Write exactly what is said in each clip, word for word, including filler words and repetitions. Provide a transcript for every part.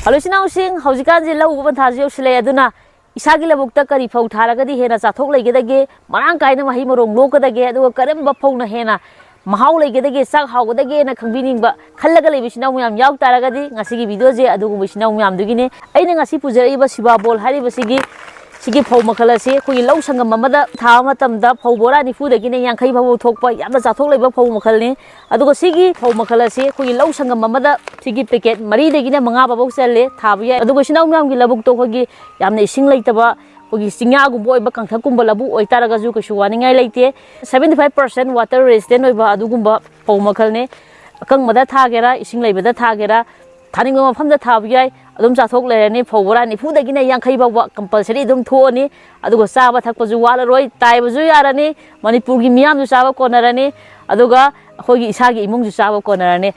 Hello ꯏꯆꯤꯟ ꯏꯅꯥꯎꯁꯤꯡ, ꯍꯧꯖꯤꯛꯀꯥꯟꯁꯦ ꯂꯧ ꯎꯕ ꯄꯟꯊꯥꯁꯨ ꯌꯧꯁꯤꯜꯂꯛꯑꯦ, ꯑꯗꯨꯅ ꯏꯁꯥꯒꯤ ꯂꯧꯕꯨꯛꯇ ꯀꯔꯤ ꯐꯧ ꯊꯥꯔꯒꯗꯤ ꯍꯦꯟꯅ ꯆꯥꯊꯣꯛ ꯂꯩꯒꯗꯒꯦ, ꯃꯔꯥꯡ ꯀꯥꯏꯅ ꯃꯍꯩ ꯃꯔꯣꯡ ꯂꯣꯛꯀꯗꯒꯦ, ꯑꯗꯨꯒ ꯀꯔꯝꯕ ꯐꯧꯅ ꯍꯦꯟꯅ ꯃꯍꯥꯎ ꯂꯩꯒꯗꯒꯦ, ꯆꯥꯛ ꯍꯥꯎꯒꯗꯒꯦꯅ ꯈꯪꯕꯤꯅꯤꯡꯕ ꯈꯜꯂꯒ ꯂꯩꯕ ꯏꯆꯤꯟ ꯏꯅꯥꯎ ꯃꯌꯥꯝ ꯌꯥꯎ ꯇꯥꯔꯒꯗꯤ ꯉꯁꯤꯒꯤ ꯚꯤꯗꯤꯑꯣꯁꯦ ꯑꯗꯨꯒꯨꯝꯕ ꯏꯆꯤꯟ ꯏꯅꯥꯎ ꯃꯌꯥꯝꯗꯨꯒꯤꯅꯦ꯫ ꯑꯩꯅ ꯉꯁꯤ ꯄꯨꯖꯔꯛꯏꯕ ꯁꯤꯕꯥꯕꯣꯜ ꯍꯥꯏꯔꯤꯕꯁꯤꯒꯤ, ꯁꯤꯒꯤ ꯐꯧ ꯃꯈꯜ ꯑꯁꯤ ꯑꯩꯈꯣꯏꯒꯤ ꯂꯧ ꯁꯪꯒꯝ ꯑꯃꯗ ꯊꯥꯕ ꯃꯇꯝꯗ ꯐꯧ ꯕꯣꯔꯥ ꯅꯤꯐꯨꯗꯒꯤꯅ ꯌꯥꯡꯈꯩ ꯐꯥꯎꯕ ꯊꯣꯛꯄ ꯌꯥꯝꯅ ꯆꯥꯊꯣꯛ ꯂꯩꯕ ꯐꯧ ꯃꯈꯜꯅꯤ꯫ ꯑꯗꯨꯒ ꯁꯤꯒꯤ ꯐꯧ ꯃꯈꯜ ꯑꯁꯤ ꯑꯩꯈꯣꯏꯒꯤ ꯂꯧ ꯁꯪꯒꯝ ꯑꯃꯗ ꯁꯤꯒꯤ ꯄꯦꯀꯦꯠ ꯃꯔꯤꯗꯒꯤꯅ ꯃꯉꯥ ꯐꯥꯎꯕ ꯆꯜꯂꯦ, ꯊꯥꯕ ꯌꯥꯏ꯫ ꯑꯗꯨꯒ ꯏꯆꯤꯟ ꯏꯅꯥꯎ ꯃꯌꯥꯝꯒꯤ ꯂꯧꯕꯨꯛꯇꯣ ꯑꯩꯈꯣꯏꯒꯤ ꯌꯥꯝꯅ ꯏꯁꯤꯡ ꯂꯩꯇꯕ, ꯑꯩꯈꯣꯏꯒꯤ ꯆꯤꯡꯌꯥꯒꯨꯝꯕ ꯑꯣꯏꯕ ꯀꯪꯊꯛꯀꯨꯝꯕ ꯂꯧꯕꯨꯛ ꯑꯣꯏꯇꯥꯔꯒꯁꯨ ꯀꯩꯁꯨ ꯋꯥꯅꯤꯡꯉꯥꯏ ꯂꯩꯇꯦ꯫ Seventy five percent water resistant ꯑꯣꯏꯕ ꯑꯗꯨꯒꯨꯝꯕ ꯐꯧ ꯃꯈꯜꯅꯤ꯫ ꯑꯀꯪꯕꯗ ꯊꯥꯒꯦꯔꯥ, ꯏꯁꯤꯡ ꯂꯩꯕꯗ ꯊꯥꯒꯦꯔꯥ, ꯊꯥꯅꯤꯡꯕ ꯃꯐꯝꯗ ꯊꯥꯕ ꯌꯥꯏ꯫ ꯑꯗꯨꯝ ꯆꯥꯊꯣꯛ ꯂꯩꯔꯅꯤ꯫ ꯐꯧ ꯕꯣꯔꯥ ꯅꯤꯐꯨꯗꯒꯤꯅ ꯌꯥꯡꯈꯩ ꯐꯥꯎꯕ compulsory ꯑꯗꯨꯝ ꯊꯣꯛꯑꯅꯤ꯫ ꯑꯗꯨꯒ ꯆꯥꯕ ꯊꯛꯄꯁꯨ ꯋꯥꯠꯂꯔꯣꯏ, ꯇꯥꯏꯕꯁꯨ ꯌꯥꯔꯅꯤ, ꯃꯅꯤꯄꯨꯔꯒꯤ ꯃꯤꯌꯥꯝꯁꯨ ꯆꯥꯕ ꯀꯣꯟꯅꯔꯅꯤ, ꯑꯗꯨꯒ ꯑꯩꯈꯣꯏꯒꯤ ꯏꯁꯥꯒꯤ ꯏꯃꯨꯡꯁꯨ ꯆꯥꯕ ꯀꯣꯟꯅꯔꯅꯤ꯫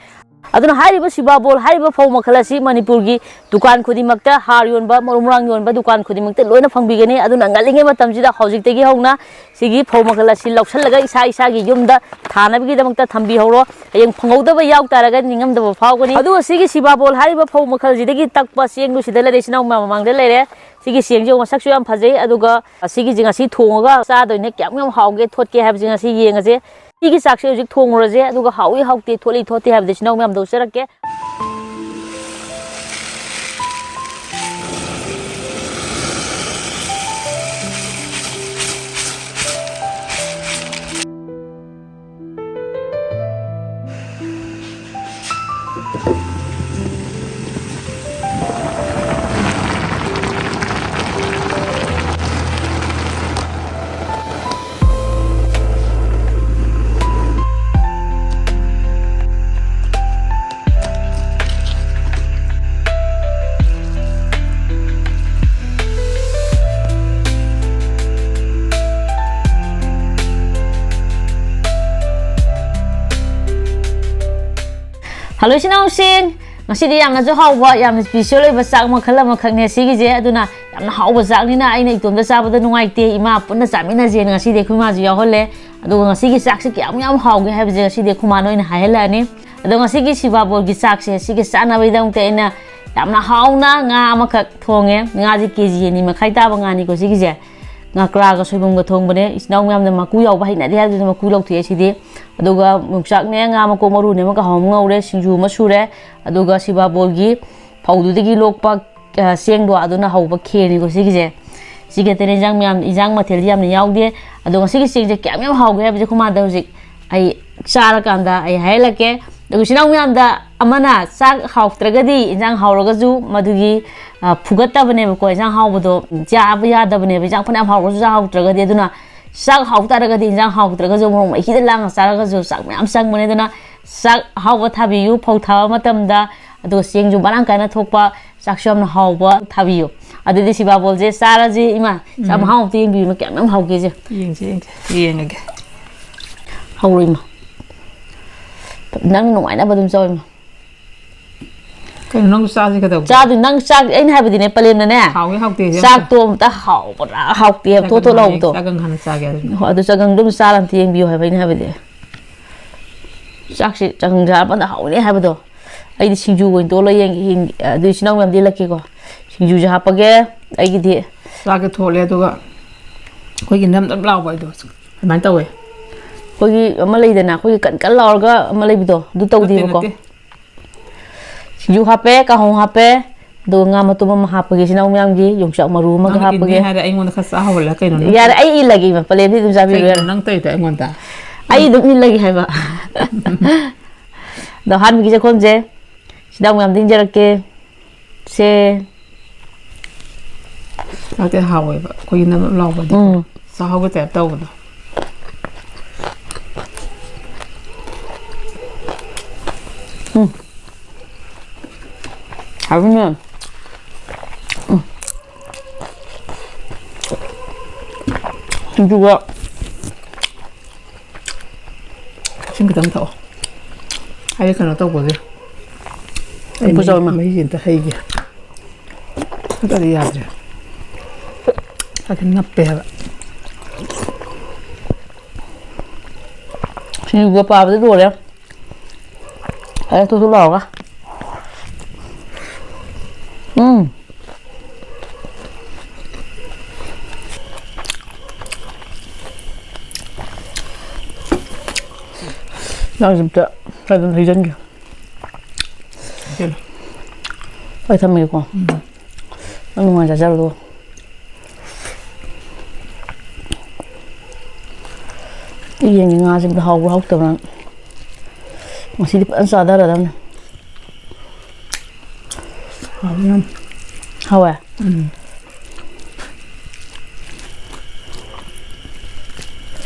ꯑꯗꯨꯅ ꯍꯥꯏꯔꯤꯕ ꯁꯤꯕꯥꯕꯣꯜ ꯍꯥꯏꯔꯤꯕ ꯐꯧ ꯃꯈꯜ ꯑꯁꯤ ꯃꯅꯤꯄꯨꯔꯒꯤ ꯗꯨꯀꯥꯟ ꯈꯨꯗꯤꯡꯃꯛꯇ, ꯍꯥꯔ ꯌꯣꯟꯕ, ꯃꯔꯨ ꯃꯔꯥꯡ ꯌꯣꯟꯕ ꯗꯨꯀꯥꯟ ꯈꯨꯗꯤꯡꯃꯛꯇ ꯂꯣꯏꯅ ꯐꯪꯕꯤꯒꯅꯤ꯫ ꯑꯗꯨꯅ ꯉꯜꯂꯤꯉꯩ ꯃꯇꯝꯁꯤꯗ ꯍꯧꯖꯤꯛꯇꯒꯤ ꯍꯧꯅ ꯁꯤꯒꯤ ꯐꯧ ꯃꯈꯜ ꯑꯁꯤ ꯂꯧꯁꯤꯜꯂꯒ ꯏꯁꯥ ꯏꯁꯥꯒꯤ ꯌꯨꯝꯗ ꯊꯥꯅꯕꯒꯤꯗꯃꯛꯇ ꯊꯝꯕꯤꯍꯧꯔꯣ꯫ ꯍꯌꯦꯡ ꯐꯪꯍꯧꯗꯕ ꯌꯥꯎ ꯇꯥꯔꯒꯗꯤ ꯅꯤꯡꯉꯝꯗꯕ ꯐꯥꯎꯒꯅꯤ꯫ ꯑꯗꯨꯒ ꯁꯤꯒꯤ ꯁꯤꯕꯥꯕꯣꯜ ꯍꯥꯏꯔꯤꯕ ꯐꯧ ꯃꯈꯜꯁꯤꯗꯒꯤ ꯇꯛꯄ ꯆꯦꯡꯗꯨ ꯁꯤꯗ ꯂꯩꯔꯦ, ꯏꯆꯤꯟ ꯏꯅꯥꯎ ꯃꯌꯥꯝ ꯃꯃꯥꯡꯗ ꯂꯩꯔꯦ꯫ ꯁꯤꯒꯤ ꯆꯦꯡꯁꯦ ꯃꯁꯛꯁꯨ ꯌꯥꯝ ꯐꯖꯩ꯫ ꯑꯗꯨꯒ ꯁꯤꯒꯤꯁꯦ ꯉꯁꯤ ꯊꯣꯡꯉꯒ ꯆꯥꯗꯣꯏꯅꯦ꯫ ꯀꯌꯥꯝ ꯌꯥꯝ ꯍꯥꯎꯒꯦ ꯊꯣꯠꯀꯦ ꯍꯥꯏꯕꯁꯦ ꯉꯁꯤ ꯌꯦꯡꯉꯁꯦ꯫ ꯁꯤꯒꯤ ꯆꯥꯛꯁꯦ ꯍꯧꯖꯤꯛ ꯊꯣꯡꯉꯨꯔꯁꯦ, ꯑꯗꯨꯒ ꯍꯥꯎꯏ ꯍꯥꯎꯇꯦ, ꯊꯣꯠꯂꯤ ꯊꯣꯠꯇꯦ ꯍꯥꯏꯕꯗꯨ ꯏꯆꯤꯟ ꯏꯅꯥꯎ ꯃꯌꯥꯝꯗ ꯎꯠꯆꯔꯛꯀꯦ꯫ ꯍꯜꯂꯣ ꯏꯆꯤꯟ ꯏꯅꯥꯎꯁꯤꯡ, ꯉꯁꯤꯗꯤ ꯌꯥꯝꯅꯁꯨ ꯍꯥꯎꯕ, ꯌꯥꯝꯅ special ꯑꯣꯏꯕ ꯆꯥꯛ ꯃꯈꯜ ꯑꯃꯈꯛꯅꯦ ꯁꯤꯒꯤꯁꯦ꯫ ꯑꯗꯨꯅ ꯌꯥꯝꯅ ꯍꯥꯎꯕ ꯆꯥꯛꯅꯤꯅ ꯑꯩꯅ ꯏꯇꯣꯝꯇ ꯆꯥꯕꯗ ꯅꯨꯡꯉꯥꯏꯇꯦ, ꯏꯃꯥ ꯄꯨꯟꯅ ꯆꯥꯃꯤꯟꯅꯁꯦꯅ ꯉꯁꯤꯗꯤ ꯑꯩꯈꯣꯏ ꯃꯥꯁꯨ ꯌꯥꯎꯍꯜꯂꯦ꯫ ꯑꯗꯨꯒ ꯉꯁꯤꯒꯤ ꯆꯥꯛꯁꯦ ꯀꯌꯥꯝ ꯌꯥꯝ ꯍꯥꯎꯒꯦ ꯍꯥꯏꯕꯁꯦ ꯉꯁꯤꯗꯤ ꯑꯩꯈꯣꯏ ꯃꯥꯅ ꯑꯣꯏꯅ ꯍꯥꯏꯍꯜꯂꯛꯑꯅꯤ꯫ ꯑꯗꯣ ꯉꯁꯤꯒꯤ ꯁꯤꯕꯥꯕꯣꯜꯒꯤ ꯆꯥꯛꯁꯦ ꯁꯤꯒꯤ ꯆꯥꯅꯕꯒꯤꯗꯃꯛꯇ ꯑꯩꯅ ꯌꯥꯝꯅ ꯍꯥꯎꯅ ꯉꯥ ꯑꯃꯈꯛ ꯊꯣꯡꯉꯦ꯫ ꯉꯥꯁꯦ ꯀꯦ ꯖꯤ ꯑꯅꯤ ꯃꯈꯥꯏ ꯇꯥꯕ ꯉꯥꯅꯤꯀꯣ ꯁꯤꯒꯤꯁꯦ꯫ ꯉꯥꯀ꯭ꯔꯥꯒ ꯁꯣꯏꯕꯨꯝꯒ ꯊꯣꯡꯕꯅꯦ꯫ ꯏꯆꯤꯟ ꯏꯅꯥꯎ ꯃꯌꯥꯝꯅ ꯃꯀꯨ ꯌꯥꯎꯕ ꯍꯩꯅꯗꯦ ꯍꯥꯏꯕꯗꯨꯅ ꯃꯀꯨ ꯂꯧꯊꯣꯛꯑꯦ ꯁꯤꯗꯤ꯫ ꯑꯗꯨꯒ ꯌꯣꯡꯆꯥꯛꯅꯦ, ꯉꯥ ꯃꯀꯣꯛ ꯃꯔꯨꯅꯦ ꯑꯃ ꯀꯥꯡꯍꯧ ꯑꯃ ꯉꯧꯔꯦ, ꯁꯤꯡꯖꯨ ꯑꯃ ꯁꯨꯔꯦ꯫ ꯑꯗꯨꯒ ꯁꯤꯕꯥꯕꯣꯜꯒꯤ ꯐꯧꯗꯨꯗꯒꯤ ꯂꯣꯛꯄ, ꯑ, ꯆꯦꯡꯗꯣ ꯑꯗꯨꯅ ꯍꯧꯕ ꯈꯦꯔꯅꯤꯀꯣ ꯁꯤꯒꯤꯁꯦ꯫ ꯁꯤ ꯈꯛꯇꯅꯦ ꯏꯟꯖꯥꯡ ꯃꯌꯥꯝ, ꯏꯟꯖꯥꯡ ꯃꯊꯦꯜꯗꯤ ꯌꯥꯝꯅ ꯌꯥꯎꯗꯦ꯫ ꯑꯗꯣ ꯉꯁꯤꯒꯤ ꯆꯦꯡꯁꯦ ꯀꯌꯥꯝ ꯌꯥꯝ ꯍꯥꯎꯒꯦ ꯍꯥꯏꯕꯁꯦ ꯑꯩꯈꯣꯏ ꯃꯥꯗ ꯍꯧꯖꯤꯛ ꯑꯩ ꯆꯥꯔꯀꯥꯟꯗ ꯑꯩ ꯍꯥꯏꯍꯜꯂꯛꯀꯦ꯫ ꯑꯗꯨꯒ ꯏꯆꯤꯟ ꯏꯅꯥꯎ ꯃꯌꯥꯝꯗ ꯑꯃꯅ ꯆꯥꯛ ꯍꯥꯎꯇ꯭ꯔꯒꯗꯤ ꯏꯟꯖꯥꯡ ꯍꯥꯎꯔꯒꯁꯨ ꯃꯗꯨꯒꯤ, ꯑ, ꯐꯨꯒꯠꯇꯕꯅꯦꯕꯀꯣ꯫ ꯏꯟꯖꯥꯡ ꯍꯥꯎꯕꯗꯣ ꯆꯥꯕ ꯌꯥꯗꯕꯅꯦꯕ꯫ ꯏꯟꯖꯥꯡ ꯐꯅꯌꯥꯝ ꯍꯥꯎꯔꯒꯁꯨ ꯆꯥ ꯍꯥꯎꯇ꯭ꯔꯒꯗꯤ꯫ ꯑꯗꯨꯅ ꯆꯥꯛ ꯍꯥꯎ ꯇꯥꯔꯒꯗꯤ ꯏꯟꯖꯥꯡ ꯍꯥꯎꯇ꯭ꯔꯒꯁꯨ ꯃꯣꯔꯣꯛ ꯃꯍꯤꯗ ꯂꯥꯡꯉ ꯆꯥꯔꯒꯁꯨ ꯆꯥꯛ ꯃꯌꯥꯝ ꯆꯪꯕꯅꯦ꯫ ꯑꯗꯨꯅ ꯆꯥꯛ ꯑꯍꯥꯎꯕ ꯊꯥꯕꯤꯌꯨ ꯐꯧ ꯊꯥꯕ ꯃꯇꯝꯗ꯫ ꯑꯗꯨꯒ ꯆꯦꯡꯁꯨ ꯃꯔꯥꯡ ꯀꯥꯏꯅ ꯊꯣꯛꯄ, ꯆꯥꯛꯁꯨ ꯌꯥꯝꯅ ꯍꯥꯎꯕ ꯊꯥꯕꯤꯌꯨ꯫ ꯑꯗꯨꯗꯤ ꯁꯤꯕꯥꯕꯣꯜꯁꯦ ꯆꯥꯔꯁꯤ ꯏꯃꯥ꯫ ꯆꯥꯛ ꯎꯝ꯫ ꯃꯍꯥꯎ ꯑꯝꯇ ꯌꯦꯡꯕꯤꯌꯨ ꯏꯃꯥ, ꯀꯌꯥꯝ ꯌꯥꯝ ꯍꯥꯎꯒꯦꯁꯦ꯫ ꯌꯦꯡꯁꯦ, ꯌꯦꯡꯁꯦ꯫ ꯌꯦꯡꯉꯒꯦ꯫ ꯍꯧꯔꯣ ꯏꯃꯥ꯫ ꯅꯪ ꯅꯨꯡꯉꯥꯏꯅꯕ ꯑꯗꯨꯝ ꯆꯥꯎ ꯏꯃꯥ꯫ ꯀꯩꯅꯣ ꯅꯪꯁꯨ ꯆꯥꯁꯤ ꯀꯩꯗꯧꯒꯦ? ꯆꯥꯗꯣꯏ ꯅꯪ ꯆꯥꯛ ꯑꯩꯅ ꯍꯥꯏꯕꯗꯤꯅꯦ ꯄꯂꯦꯝꯅꯅꯦ꯫ ꯍꯥꯎꯋꯦ ꯍꯥꯎꯇꯦꯁꯦ ꯑꯝꯇ꯫ ꯆꯥꯛꯇꯣ ꯑꯝꯇ ꯍꯥꯎꯕ꯭ꯔꯥ ꯍꯥꯎꯇꯦ ꯊꯣꯠ ꯊꯣꯠ ꯆꯥꯒꯪ ꯂꯥꯎꯕꯗꯣ꯫ ꯆꯥꯒꯪ ꯍꯥꯟꯅ ꯆꯥꯒꯦ ꯍꯥꯏꯕꯅꯤ꯫ ꯍꯣ, ꯑꯗꯨ ꯆꯥꯒꯪꯗꯣ ꯑꯝꯇ ꯆꯥꯔ ꯑꯝꯇ ꯌꯦꯡꯕꯤꯌꯨ ꯍꯥꯏꯕ ꯑꯩꯅ ꯍꯥꯏꯕꯗꯤ꯫ ꯆꯥꯛꯁꯤ ꯆꯥꯒꯪ ꯆꯥꯔꯀꯥꯟꯗ ꯍꯥꯎꯅꯤ ꯍꯥꯏꯕꯗꯣ꯫ ꯑꯩꯗꯤ ꯁꯤꯡꯖꯨ ꯑꯣꯏꯅ ꯇꯣꯠꯂ ꯌꯦꯡꯒꯦ, ꯌꯦꯡꯒꯦ꯫ ꯑꯗꯨ ꯏꯆꯤꯟ ꯏꯅꯥꯎ ꯃꯌꯥꯝꯗꯤ ꯏꯜꯂꯛꯀꯦꯀꯣ꯫ ꯁꯤꯡꯖꯨꯁꯨ ꯍꯥꯞꯄꯒꯦ ꯑꯩꯒꯤꯗꯤ꯫ ꯆꯥꯛꯁꯦ ꯊꯣꯠꯂꯦ ꯑꯗꯨꯒ ꯑꯩꯈꯣꯏꯒꯤ ꯅꯝ ꯅꯝ ꯂꯥꯎꯕ ꯍꯥꯏꯗꯣ ꯑꯗꯨꯃꯥꯏꯅ ꯇꯧꯋꯦ꯫ ꯑꯩꯈꯣꯏꯒꯤ ꯑꯃ ꯂꯩꯗꯅ ꯑꯩꯈꯣꯏꯒꯤ ꯀꯟ ꯀꯟ ꯂꯥꯎꯔꯒ ꯑꯃ ꯂꯩꯕꯗꯣ ꯑꯗꯨ ꯅꯠꯇꯦ, ꯇꯧꯗꯦꯕꯀꯣ꯫ ꯅꯠꯇꯦ꯫ ꯁꯤꯡꯖꯨ ꯍꯥꯞꯄꯦ, ꯀꯥꯡꯍꯧ ꯍꯥꯞꯄꯦ, ꯑꯗꯨꯒ ꯉꯥ ꯃꯇꯨꯝ ꯑꯃ ꯍꯥꯞꯄꯒꯦ ꯏꯆꯤꯟ ꯏꯅꯥꯎ ꯃꯌꯥꯝꯒꯤ, ꯌꯣꯡꯆꯥꯛ ꯃꯔꯨ ꯑꯃꯒ ꯅꯪꯅ ꯏꯟꯅꯤ ꯍꯥꯞꯄꯒꯦ꯫ ꯍꯥꯏꯔꯦ ꯑꯩꯉꯣꯟꯗ ꯈꯔ ꯆꯥꯍꯧꯍꯜꯂ ꯀꯩꯅꯣ ꯅꯪ? ꯌꯥꯔꯦ, ꯑꯩ ꯏꯜꯂꯒꯦ ꯏꯃꯥ, ꯄꯂꯦꯝꯗꯤ ꯑꯗꯨꯝ ꯆꯥꯕꯤꯔꯣ ꯀꯩꯒꯤꯅꯣ ꯌꯥꯔꯦ꯫ ꯅꯪ ꯇꯧꯔꯤꯗꯣ ꯑꯩꯉꯣꯟꯗ? ꯑꯩ ꯑꯗꯨꯝ ꯏꯜꯂꯒꯦ ꯍꯥꯏꯕ꯫ ꯑꯗꯣ ꯑꯍꯥꯟꯕꯒꯤ ꯆꯥꯛꯈꯣꯝꯁꯦ ꯏꯆꯤꯟ ꯏꯅꯥꯎ ꯃꯌꯥꯝꯗ ꯏꯟꯖꯔꯛꯀꯦ꯫ ꯁꯦ꯫ ꯆꯥꯛꯇꯤ ꯍꯥꯎꯋꯦꯕ ꯑꯩꯈꯣꯏꯒꯤ ꯅꯞ ꯅꯞ ꯂꯥꯎꯕꯗꯤ꯫ ꯎꯝ꯫ ꯆꯥꯛꯍꯥꯎꯒꯤ ꯇꯥꯏꯞ ꯇꯧꯕꯗꯣ꯫ ꯎꯝ꯫ ꯍꯥꯎꯋꯤꯅꯦ꯫ ꯎꯝ꯫ ꯁꯤꯡꯖꯨꯒ ꯏꯁꯤꯡ ꯈꯤꯇꯪ ꯊꯛꯑꯣ꯫ ꯑꯩ ꯀꯩꯅꯣ ꯇꯧꯕꯒꯤ꯫ ꯑꯩ ꯎꯄꯨ ꯃꯍꯤ, ꯆꯥꯎꯃ꯫ ꯃꯍꯤꯁꯦ ꯑꯝꯇ ꯍꯩꯒꯦ꯫ ꯅꯠꯇ꯭ꯔꯗꯤ ꯌꯥꯗ꯭ꯔꯦ꯫ ꯆꯥꯛꯁꯦ ꯅꯞꯄꯦ ꯍꯥꯏꯕ꯫ ꯁꯤꯡꯖꯨꯒ ꯄꯥꯕꯗꯤ ꯂꯣꯏꯔꯦ꯫ ꯐꯔꯦ, ꯊꯨ ꯊꯨ ꯂꯥꯎꯔꯒ꯫ ꯎꯝ꯫ ꯅꯪꯁꯨ ꯑꯝꯇ ꯑꯗꯨꯝ ꯍꯩꯖꯟꯒꯦ꯫ ꯍꯩꯖꯜꯂꯨ꯫ ꯑꯩ ꯊꯝꯃꯒꯦꯀꯣ꯫ ꯎꯝ꯫ ꯅꯪ ꯅꯨꯡꯉꯥꯏ ꯆꯥꯖꯔꯣ꯫ ꯌꯦꯟꯒꯤ ꯉꯥꯁꯤꯕꯨ ꯍꯥꯎꯕ꯭ꯔꯥ ꯍꯥꯎꯇꯕ꯭ꯔꯥ? ꯉꯁꯤꯗꯤ ꯐꯖꯅ ꯆꯥꯊꯔꯗꯕꯅꯤ꯫ ꯍꯥꯎꯋꯤ ꯌꯥꯝ꯫ ꯍꯥꯎꯋꯦ? ꯎꯝ꯫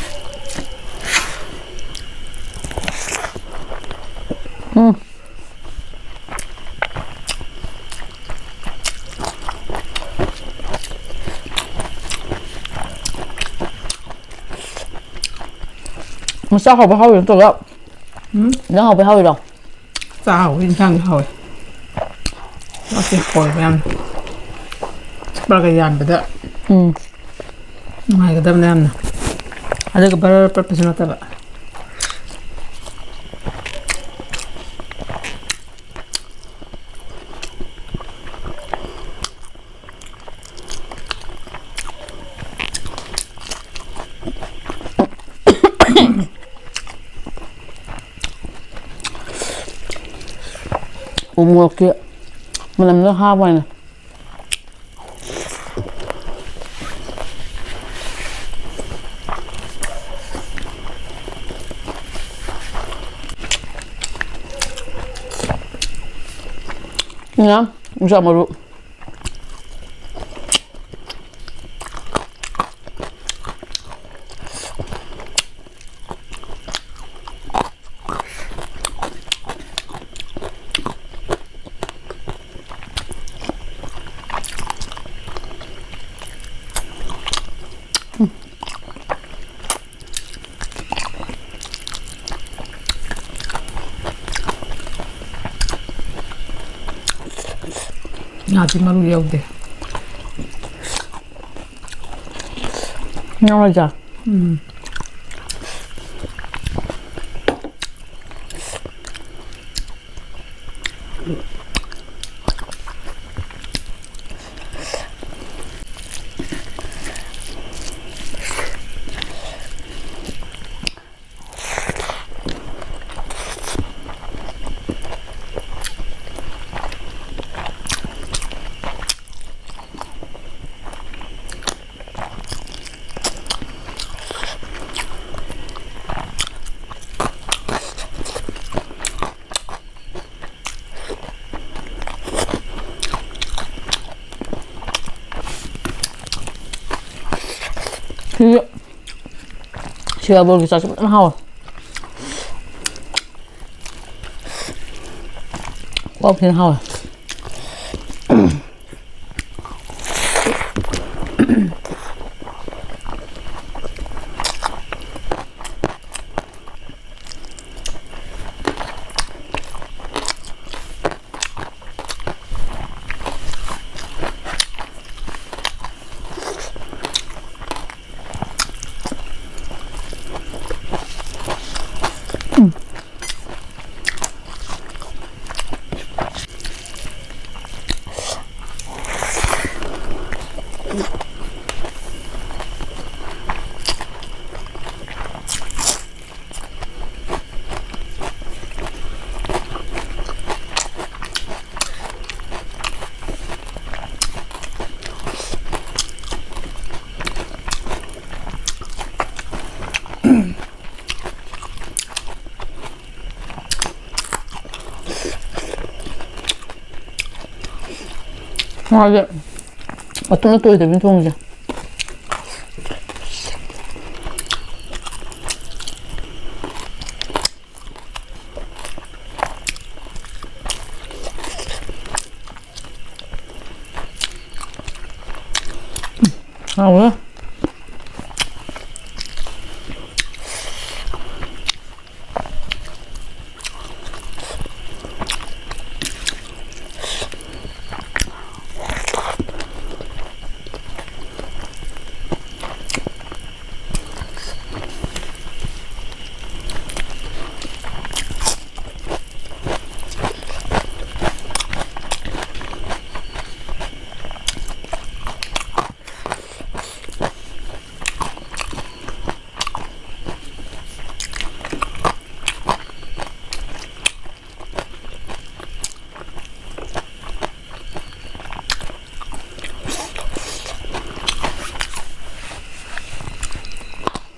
ꯎꯝ꯫ ꯃꯁꯥ ꯍꯥꯎꯕ ꯍꯥꯎꯋꯤ ꯅꯠꯇ꯭ꯔꯒ ꯎꯝ? ꯏꯟꯖꯥꯡ ꯍꯥꯎꯕ ꯍꯥꯎꯋꯤꯔꯣ? ꯆꯥ ꯍꯥꯎꯋꯤ, ꯏꯟꯁꯥꯡꯁꯨ ꯍꯥꯎꯋꯤ꯫ ꯆꯥꯛꯁꯦ ꯍꯥꯎꯋꯦꯕ ꯌꯥꯝꯅ꯫ ꯄ꯭ꯔꯒ ꯌꯥꯟꯕꯗ ꯎꯝ꯫ ꯅꯨꯡꯉꯥꯏꯒꯗꯕꯅꯦ ꯌꯥꯝꯅ꯫ ꯑꯗꯨꯒ ꯕꯔ ꯄꯠꯄꯁꯨ ꯅꯠꯇꯕ꯫ ꯎ ꯃꯣꯔꯣꯛꯀꯤ ꯃꯅꯝꯗꯣ ꯍꯥꯞꯄ ꯋꯥꯅꯦ꯫ ꯁꯤꯅ ꯌꯣꯡꯆꯥꯛ ꯃꯔꯨ꯫ ꯉꯥꯗꯤ ꯃꯔꯨ ꯌꯥꯎꯗꯦ꯫ ꯌꯥꯎꯔꯣꯏꯗ꯭ꯔꯥ? ꯎꯝ꯫ ꯁꯤꯒ ꯁꯤꯒ ꯕꯣꯔꯒꯤ ꯆꯥꯛꯁꯦ ꯐꯖꯅ ꯍꯥꯎꯋꯦ꯫ ꯀꯣꯛ ꯊꯤꯅ ꯍꯥꯎꯋꯦ꯫ ꯃꯥꯁꯦ ꯃꯇꯨꯝ ꯅꯠꯇꯣꯏꯗꯕꯤꯅ ꯊꯣꯡꯁꯦ꯫ ꯍꯥꯎꯋꯦ꯫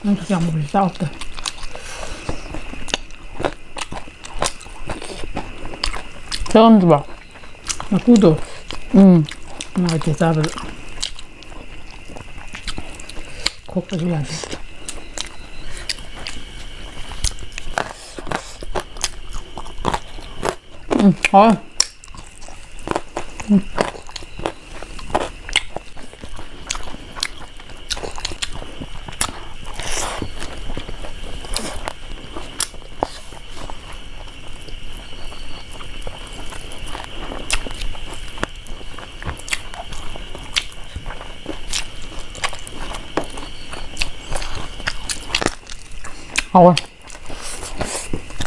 ꯅꯪꯁꯨ ꯀꯌꯥꯝ ꯎꯔꯦ ꯆꯥꯎꯗ꯫ ꯆꯥꯔꯝꯗ꯭ꯔꯤꯕꯣ? ꯃꯀꯨꯗꯣ? ꯎꯝ꯫ ꯅꯨꯡꯉꯥꯏꯇꯦ ꯆꯥꯕꯗ꯫ ꯈꯣꯛꯄꯁꯨ ꯌꯥꯗꯦ꯫ ꯎꯝ, ꯍꯥꯎꯋꯦ꯫ ꯎꯝ꯫ ꯍꯥꯎꯋꯦ꯫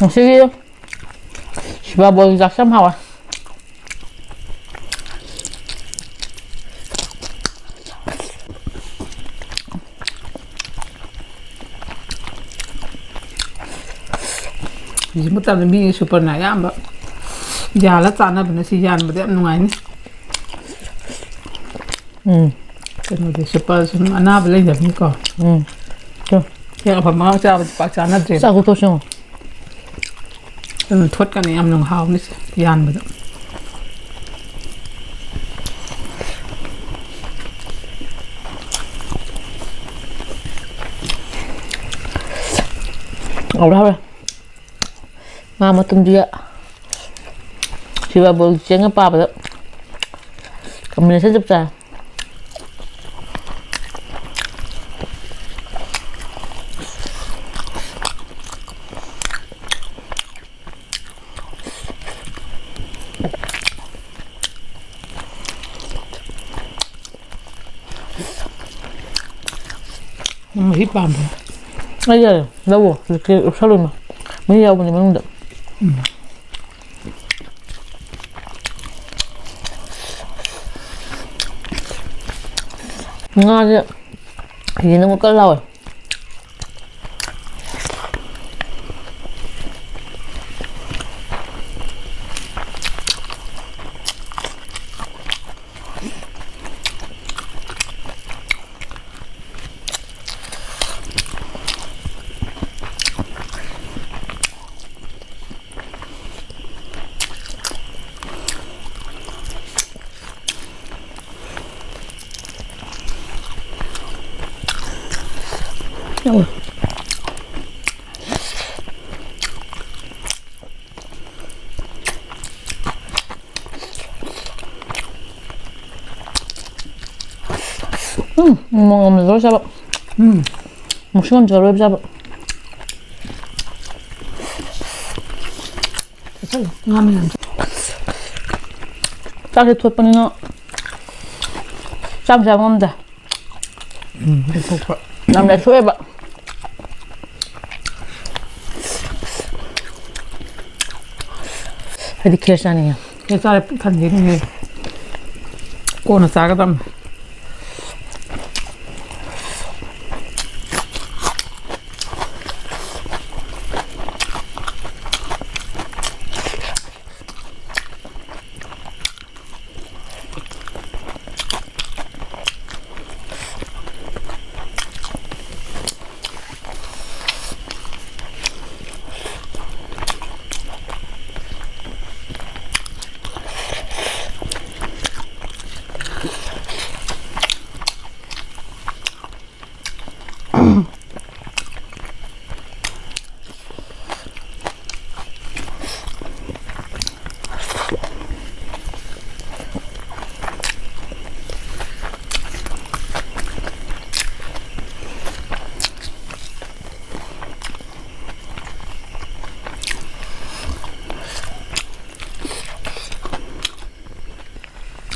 ꯉꯁꯤꯒꯤ ꯁꯤꯕꯥ ꯕꯣꯔꯤꯒꯤ ꯆꯥꯛꯁꯦ ꯌꯥꯝ ꯍꯥꯎꯋꯦ꯫ ꯍꯧꯖꯤꯛ ꯃꯇꯝꯗ ꯃꯤ ꯁꯨꯄꯔꯅ ꯑꯌꯥꯝꯕ ꯌꯥꯜꯂ ꯆꯥꯅꯕꯅ ꯁꯤ ꯌꯥꯟꯕꯗ ꯌꯥꯝ ꯅꯨꯡꯉꯥꯏꯅꯤ꯫ ꯎꯝ꯫ ꯀꯩꯅꯣꯗꯤ ꯁꯨꯄꯔ ꯁꯨꯝ ꯑꯅꯥꯕ ꯂꯩꯅꯕꯅꯤꯀꯣ꯫ ꯎꯝ꯫ ꯆꯣ꯫ ꯍꯦꯛ ꯑꯐꯕ ꯉꯥꯛ ꯆꯥꯕꯗꯤ ꯄꯥꯛ ꯆꯥꯅꯗ꯭ꯔꯦꯕ꯫ ꯆꯥꯛ ꯇꯣꯛꯁꯤ ꯌꯦꯡꯉꯣ꯫ ꯑꯗꯨꯅ ꯊꯣꯠꯀꯅꯤ ꯌꯥꯝ ꯅꯨꯡ ꯍꯥꯎꯅꯤ ꯁꯤ ꯌꯥꯟꯕꯗ꯫ ꯍꯥꯎꯔꯦ, ꯍꯥꯎꯔꯦ꯫ ꯉꯥ ꯃꯇꯨꯝꯗꯨꯒ ꯁꯤꯕꯥꯕꯣꯜ ꯆꯦꯡꯒ ꯄꯥꯕꯗ combination ꯆꯞ ꯆꯥꯏ꯫ ꯎꯝ, ꯃꯍꯤ ꯄꯥꯝꯕ꯭ꯔꯥ? ꯑꯩ ꯌꯥꯔꯦ, ꯂꯧꯋꯣ꯫ ꯍꯧꯖꯤꯛꯇꯤ ꯎꯞꯁꯜꯂꯨꯅꯨ꯫ ꯃꯍꯤ ꯌꯥꯎꯕꯅꯦ ꯃꯅꯨꯡꯗ꯫ ꯎꯝ꯫ ꯉꯥꯁꯦ ꯌꯦꯟ ꯑꯃꯨꯛ ꯀꯟ ꯂꯥꯎꯋꯦ꯫ ꯎꯝ, ꯃꯣꯔꯣꯛ ꯉꯥꯃꯦꯠ ꯂꯧꯔ ꯆꯥꯕ꯫ ꯎꯝ꯫ ꯃꯨꯛꯁꯨ ꯉꯝꯖꯔꯣꯏꯕ ꯆꯥꯕ꯫ ꯆꯥꯁꯜꯂꯣ, ꯉꯥꯃꯦꯠ ꯌꯥꯝ ꯆꯥ-, ꯆꯥꯛꯁꯦ ꯊꯣꯠꯄꯅꯤꯅ ꯆꯥꯛ ꯆꯥꯕ ꯉꯝꯗꯦ꯫ ꯎꯝ, ꯂꯦꯛꯊꯣꯛꯄ꯫ ꯌꯥꯝ ꯂꯦꯛꯊꯣꯛꯑꯦꯕ꯫ ꯑꯩꯗꯤ ꯈꯦꯔ ꯆꯥꯅꯤꯡꯉꯦ꯫ ꯈꯦꯔ ꯆꯥꯔꯦ ꯄꯨꯛ ꯊꯟꯗꯣꯏꯅꯦꯍꯦ꯫ ꯀꯣꯟꯅ ꯆꯥꯒꯗꯕꯅꯦ꯫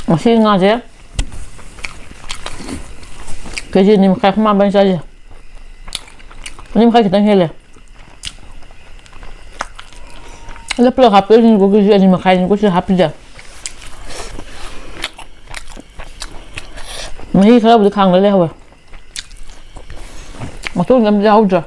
ꯉꯁꯤ ꯉꯥꯁꯦ ꯀꯦ ꯖꯤ ꯑꯅꯤ ꯃꯈꯥꯏ, ꯑꯩꯈꯣꯏ ꯃꯥ ꯏꯕꯥꯅꯤ ꯆꯥꯏꯁꯦ꯫ ꯑꯅꯤ ꯃꯈꯥꯏ ꯈꯤꯇꯪ ꯍꯦꯜꯂꯦ꯫ ꯑꯗꯣ ꯄꯨꯂꯞ ꯍꯥꯞꯇꯣꯏꯅꯤꯀꯣ, ꯀꯦ ꯖꯤ ꯑꯅꯤ ꯃꯈꯥꯏꯅꯤꯀꯣ ꯁꯤ ꯍꯥꯞꯄꯤꯁꯦ꯫ ꯃꯍꯤ ꯈꯔꯕꯨꯗꯤ ꯈꯥꯡꯗ ꯂꯩꯍꯧꯋꯦ꯫ ꯃꯇꯨꯡꯗ ꯑꯝꯇ ꯌꯥꯎꯗ꯭ꯔꯦ꯫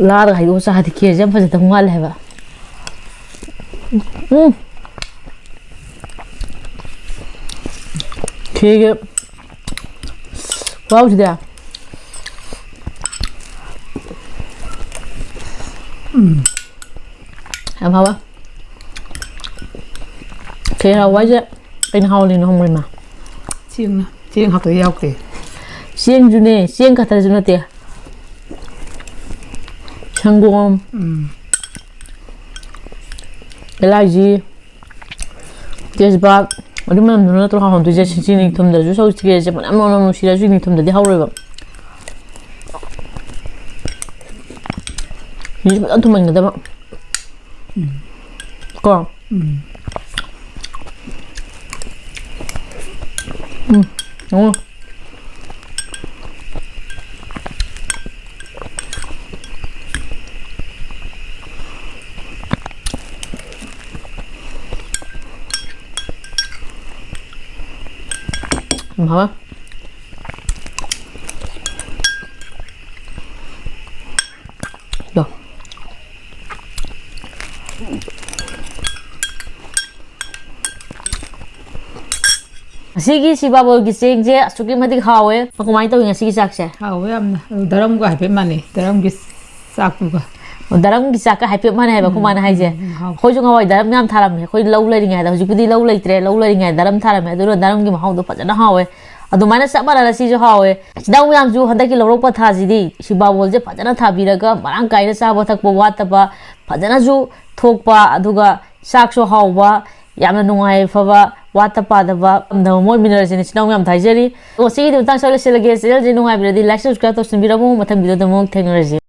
ꯂꯥꯗꯒ ꯍꯩꯗꯣꯛꯑ ꯆꯥꯔꯗꯤ ꯈꯦꯔꯁꯦ ꯌꯥꯝ ꯐꯖꯗꯧ ꯃꯥꯜꯂꯦ ꯍꯥꯏꯕ꯫ ꯎꯝ꯫ ꯈꯦꯔꯒ ꯆꯥꯎꯁꯤꯗꯤ꯫ ꯎꯝ꯫ ꯌꯥꯝ ꯍꯥꯎꯋꯦ꯫ ꯈꯦꯔ ꯍꯥꯎꯕ ꯍꯥꯏꯁꯦ ꯀꯩꯅ ꯍꯥꯎꯔꯤꯅꯣ ꯈꯪꯕ꯭ꯔ ꯏꯃꯥ? ꯆꯦꯡꯅ꯫ ꯆꯦꯡ ꯈꯛꯇ ꯌꯥꯎꯗꯦ꯫ ꯆꯦꯡꯁꯨꯅꯦ, ꯆꯦꯡ ꯈꯛꯇꯁꯨ ꯅꯠꯇꯦ꯫ ꯁꯪꯒꯣꯝ, ꯎꯝ꯫ ꯑꯦꯂꯥꯏꯖꯤ, ꯇꯦꯖꯄꯥꯠ, ꯑꯗꯨ ꯃꯌꯥꯝꯗꯨꯅ ꯅꯠꯇ꯭ꯔꯣ ꯍꯥꯎꯍꯟꯗꯣꯏꯁꯦ? ꯆꯤꯅꯤ ꯊꯨꯝꯗꯁꯨ ꯁꯧ ꯆꯤꯀꯦꯁꯦ ꯃꯅꯝ ꯃꯅꯝ ꯅꯨꯡꯁꯤꯔꯁꯨ ꯆꯤꯅꯤ ꯊꯨꯝꯗꯗꯤ ꯍꯧꯔꯣꯏꯕ꯫ ꯁꯤꯁꯨ ꯐꯖꯅ ꯊꯨꯝꯍꯟꯒꯗꯕ꯫ ꯎꯝ꯫ ꯀꯣ? ꯎꯝ꯫ ꯎꯝ꯫ ꯎꯝ꯫ ꯌꯥꯝ ꯍꯥꯎꯋꯦ꯫ ꯑꯗꯣ꯫ ꯉꯁꯤꯒꯤ ꯁꯤꯕꯥꯕꯣꯜꯒꯤ ꯆꯦꯡꯁꯦ ꯑꯁꯨꯛꯀꯤ ꯃꯇꯤꯛ ꯍꯥꯎꯋꯦ꯫ ꯀꯃꯥꯏꯅ ꯇꯧꯏ ꯉꯁꯤꯒꯤ ꯆꯥꯛꯁꯦ? ꯍꯥꯎꯋꯦ ꯌꯥꯝꯅ꯫ ꯑꯗꯨ ꯗꯔꯝꯒ ꯍꯥꯏꯐꯦꯠ ꯃꯥꯟꯅꯩ, ꯗꯔꯝꯒꯤ ꯆꯥꯛꯇꯨꯒ꯫ ꯑꯣ, ꯗꯔꯝꯒꯤ ꯆꯥꯛꯀ ꯍꯥꯏꯐꯦꯠ ꯃꯥꯟꯅꯩ ꯍꯥꯏꯕ, ꯎꯝ, ꯑꯩꯈꯣꯏ ꯃꯥꯅ ꯍꯥꯏꯁꯦ꯫ ꯎꯝ, ꯎꯝ, ꯍꯥꯎ꯫ ꯑꯩꯈꯣꯏꯁꯨ ꯉꯍꯥꯟꯋꯥꯏ ꯗꯔꯝ ꯌꯥꯝ ꯊꯥꯔꯝꯃꯦ꯫ ꯑꯩꯈꯣꯏ ꯂꯧ ꯂꯩꯔꯤꯉꯩꯗ, ꯍꯧꯖꯤꯛꯄꯨꯗꯤ ꯂꯧ ꯂꯩꯇ꯭ꯔꯦ, ꯂꯧ ꯂꯩꯔꯤꯉꯩꯗ ꯗꯔꯝ ꯊꯥꯔꯝꯃꯦ꯫ ꯑꯗꯨꯅ ꯗꯔꯝꯒꯤ ꯃꯍꯥꯎꯗꯣ ꯐꯖꯅ ꯍꯥꯎꯋꯦ꯫ ꯑꯗꯨꯃꯥꯏꯅ ꯆꯞ ꯃꯥꯟꯅꯅ ꯁꯤꯁꯨ ꯍꯥꯎꯋꯦ꯫ ꯏꯆꯤꯟ ꯏꯅꯥꯎ ꯃꯌꯥꯝꯁꯨ ꯍꯟꯗꯛꯀꯤ ꯂꯧꯔꯛꯄ ꯊꯥꯁꯤꯗꯤ ꯁꯤꯕꯥꯕꯣꯜꯁꯦ ꯐꯖꯅ ꯊꯥꯕꯤꯔꯒ ꯃꯔꯥꯡ ꯀꯥꯏꯅ ꯆꯥꯕ ꯊꯛꯄ ꯋꯥꯠꯇꯕ ꯐꯖꯅꯁꯨ ꯊꯣꯛꯄ, ꯑꯗꯨꯒ ꯆꯥꯛꯁꯨ ꯍꯥꯎꯕ, ꯌꯥꯝꯅ ꯅꯨꯡꯉꯥꯏ ꯐꯕ, ꯋꯥꯠꯇ ꯄꯥꯗꯕ, ꯄꯥꯝꯗꯕ ꯑꯃ ꯑꯣꯏꯃꯤꯟꯅꯔꯁꯦꯅ ꯏꯆꯤꯟ ꯏꯅꯥꯎ ꯃꯌꯥꯝ ꯍꯥꯏꯖꯔꯤ꯫ ꯑꯗꯣ ꯉꯁꯤꯒꯤꯗꯤ ꯃꯇꯥꯡ ꯁ꯭ꯋꯥꯏꯗ ꯂꯣꯏꯁꯤꯜꯂꯒꯦ꯫ ꯆꯦꯅꯦꯜꯁꯦ ꯅꯨꯡꯉꯥꯏꯕꯤꯔꯗꯤ like, subscribe ꯇꯧꯁꯤꯟꯕꯤꯔꯝꯃꯨ꯫ ꯃꯊꯪ ꯚꯤꯗꯤꯑꯣꯗ ꯑꯃꯨꯛ ꯊꯦꯡꯅꯔꯁꯤ꯫